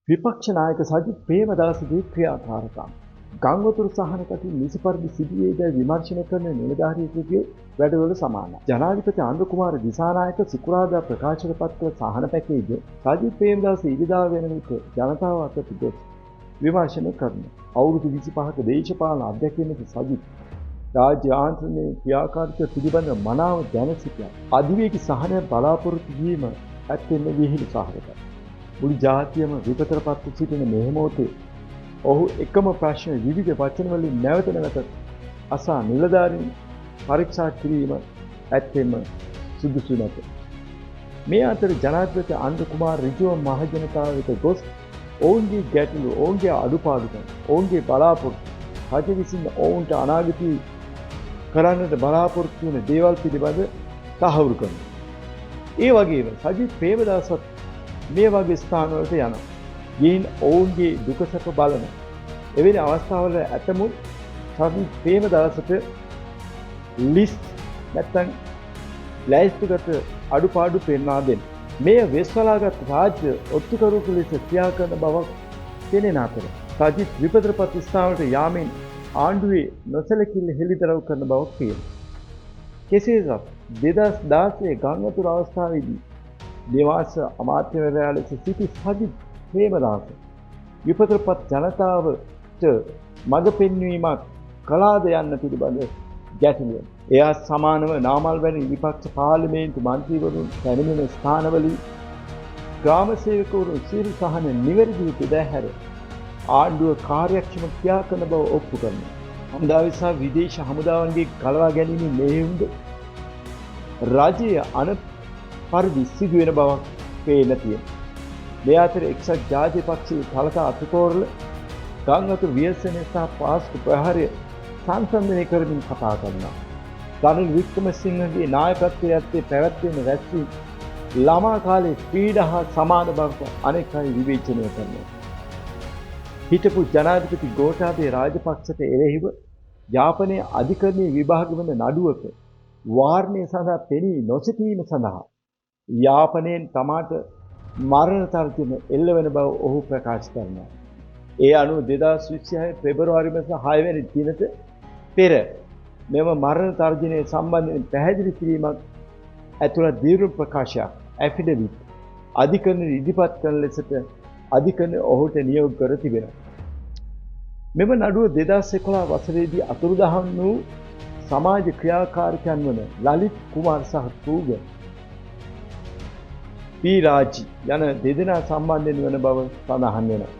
විපක්ෂ නායක සජිත් ප්‍රේමදාසගේ ක්‍රියාකාරකම් ගංවතුර සහන කටයුතු නිසි පරිදි සිදුවේදැයි විමර්ශනය කරන නිලධාරියෙකුගේ වැඩවල සමානයි. ජනාධිපති අනුර කුමාර දිසානායක සිකුරාදා ප්‍රකාශයට පත් කළ සහන පැකේජ සජිත් ප්‍රේමදාස ඉරිදා වෙන විට ජනතාව අතරට ගොස් විමර්ශනය කරනවා. අවුරුදු 25ක දේශපාලන අත්දැකීමක සජිත් රාජ්‍ය යාන්ත්‍රණයේ ක්‍රියාකාරීත්වය පිළිබඳ මනාව දැන සිටියා. අධිවේගී සහනය බලාපොරොත්තු වීම ඇත්තෙන්ම විහිළු සහගතයි. මුළු ජාතියම විපතට පත්ව සිටින මේ මොහොතේ ඔහු එකම ප්‍රශ්න විවිධ වචන වලින් නැවත නැවත අසා නිලධාරීන් පරීක්ෂා කිරීම ඇත්තෙන්ම සුදුසු නැත. මේ අතර ජනාධිපති අනුර කුමාර ඍජුව මහජනතාව වෙත ගොස් ඔවුන්ගේ ගැටලු, ඔවුන්ගේ අඩුපාඩුකම්, ඔවුන්ගේ බලාපොරොත්තු, රජ විසින් ඔවුන්ට අනාගතයේ කරන්නට බලාපොරොත්තු වන දේවල් පිළිබඳ තහවුරු කරනවා. ඒ වගේම සජිත් ප්‍රේමදාසත් මේ වගේ ස්ථානවලට යනවා. ගිහින් ඔවුන්ගේ දුක සැප බලන. එවැනි අවස්ථාවල ඇතමුන් සජිත් ප්‍රේමදාසට ලිස්ට් නැත්තම් ලැයිස්තුගත අඩුපාඩු පෙන්වා දෙන්න. මෙය වෙස්වලාගත් රාජ්‍ය ඔත්තුකරුවෙකු ලෙස ක්‍රියා කරන බවක් පෙනෙන අතර සජිත් විපතටපත් ස්ථානවලට යාමෙන් ආණ්ඩුවේ නොසැලකිල්ල හෙළිදරව් කරන බවක් පේනවා. කෙසේ වෙතත් 2016 ගංවතුර අවස්ථාවේදී නිවාස අමාත්‍යවරයා ලෙස සිටි සජිත් ප්‍රේමදාස විපතටපත් ජනතාවට මඟ පෙන්වීමක් කළාද යන්න පිළිබඳ ගැටලුව. එයා සමානව නාමල් වැනි විපක්ෂ පාර්ලිමේන්තු මන්ත්‍රීවරුන් පැමිණෙන ස්ථානවලින් ග්‍රාම සේවකවරුන් සියලු සහන නිවැරදිව බෙදා හැර ආණ්ඩුව කාර්යක්ෂම ක්‍රියා කරන බව ඔප්පු කරනවා. හමුදාවේ සහ විදේශ හමුදාවන්ගේ ගලවා ගැනීමේ මෙහෙයුම්ද රජය අන පරිදි සිදුවෙන බවක් පේන්න තියෙනවා. මේ අතර එක්සත් ජාතික පක්ෂයේ තලතා අතුකෝරළ ගංවතුර ව්‍යසනය සහ පාස්කු ප්‍රහාරය සංසන්දනය කරමින් කතා කරනවා. රනිල් වික්‍රමසිංහගේ නායකත්වය යටතේ පැවැත්වෙන රැස්වීම් ළමා කාලේ ක්‍රීඩා හා සමාන බවට අනෙක් අය විවේචනය කරනවා. හිටපු ජනාධිපති ගෝඨාභය රාජපක්ෂට එරෙහිව යාපනයේ අධිකරණයේ විභාග වන නඩුවක වාරණය සඳහා පෙනී නොසිටීම සඳහා යාපනයෙන් තමාට මරණ තර්ජන එල්ලවන බව ඔහු ප්‍රකාශ කරනවා. ඒ අනුව 2026 පෙබරවාරි මාස 6 වැනි දිනට පෙර මෙම මරණ තර්ජනය සම්බන්ධයෙන් පැහැදිලි කිරීමක් ඇතුළත් දීර්ඝ ප්‍රකාශයක් ඇෆිඩවිට් අධිකරණයට ඉදිරිපත් කරන ලෙසට අධිකරණය ඔහුට නියෝග කර තිබෙනවා. මෙම නඩුව 2011 වසරේදී අතුරුදහන් වූ සමාජ ක්‍රියාකාරකයන් වන ලලිත් කුමාර් සහ කූග පී රාජි යන දෙදෙනා සම්බන්ධයෙන් වන බව සඳහන් වෙනවා.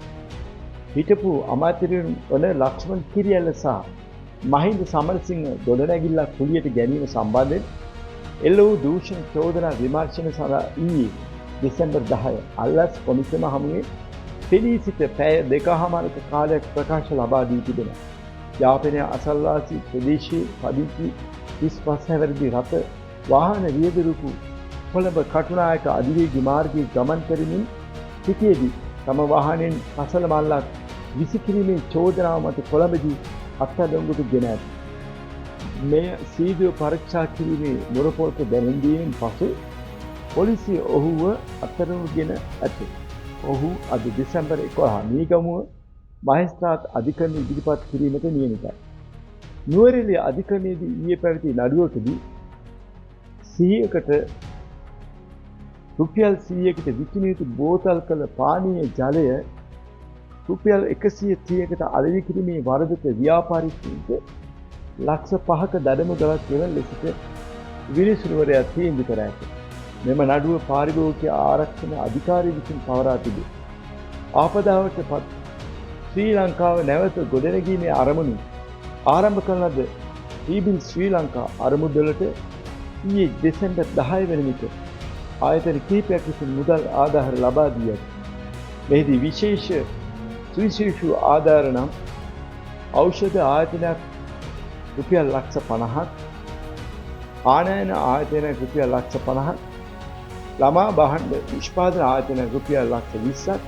හිටපු අමාත්‍යවරුන් වන ලක්ෂ්මන් කිරිඇල්ල සහ මහින්ද සමරසිංහ ගොඩනැගිල්ලක් කුලියට ගැනීම සම්බන්ධයෙන් එල්ල වූ දූෂණ චෝදනා විමර්ශන සඳහා ඊයේ දෙසැම්බර් 10 අල්ලස් කොමිසම හමුවේ පෙනී සිට පැය දෙකහමාරක කාලයක් ප්‍රකාශ ලබා දී තිබෙනවා. යාපනයේ අසල්වාසී ප්‍රදේශයේ පදිංචි 35 හැවිරිදි රථ වාහන රියදුරෙකු කොළඹ කටුනායක අධිවේගී මාර්ගයේ ගමන් කරමින් සිටියේදී තම වාහනයෙන් කසල මල්ලක් විසිකිරීමේ චෝදනාව මත කොළඹදී අත්අඩංගුවට ගෙන ඇත. මෙය සීදුව පරීක්ෂා කිරීමේ මුරපොළට දැනුම් දීමෙන් පසු පොලිසිය ඔහුව අත්අඩංගුවට ගෙන ඇත. ඔහු අද දෙසැම්බර් 11 මීගමුව මහේස්ත්‍රාත් අධිකරණය ඉදිරිපත් කිරීමට නියමිතයි. නුවරඑළිය අධිකරණයේදී ඊයේ පැවති නඩුවකදී 100කට රුපියල් 100කට විකිණිය යුතු බෝතල් කළ පානීය ජලය රුපියල් 130කට අලෙවි කිරීමේ වරදට ව්‍යාපාරිකයින්ට ලක්ෂ 5ක දඩමුදලක් ගෙවන ලෙසට විනිසුරුවරයා තීන්දුව කර ඇත. මෙම නඩුව පාරිභෝගික ආරක්ෂණ අධිකාරිය විසින් පවරා තිබේ. ආපදාවට පත් ශ්‍රී ලංකාව නැවත ගොඩනැගීමේ අරමුණින් ආරම්භ කරන ලද රීබිල්ඩ් ශ්‍රී ලංකා අරමුදලට ඊයේ දෙසැම්බර් 10 වෙනි විට ආයතන කිහිපයක් විසින් මුදල් ආධාර ලබා දී ඇත. මෙහිදී විශේෂ සුවිශේෂ ආධාර නම් ඖෂධ ආයතනයක් රුපියල් ලක්ෂ 50ක්, ආනයන ආයතනයක් රුපියල් ලක්ෂ 50ක්, ළමා භාණ්ඩ නිෂ්පාදන ආයතනයක් රුපියල් ලක්ෂ 20ක්,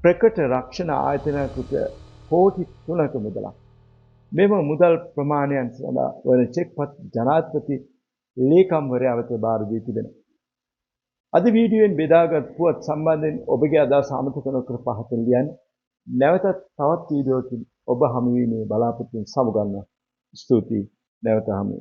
ප්‍රකට රක්ෂණ ආයතනයක් රුපියල් කෝටි 3ක මුදලක්. මෙම මුදල් ප්‍රමාණයන් සඳහා වන චෙක්පත් ජනාධිපති ලේකම්වරයා වෙත භාර දී තිබෙනවා. අද වීඩියෝවෙන් බෙදාගත් පුවත් සම්බන්ධයෙන් ඔබගේ අදහස් අමතක නොකර පහතින් ලියන්න. නැවතත් තවත් වීඩියෝකින් ඔබ හමු වීමේ බලාපොරොත්තුවෙන් සමුගන්නවා. ස්තුතියි. නැවත හමු.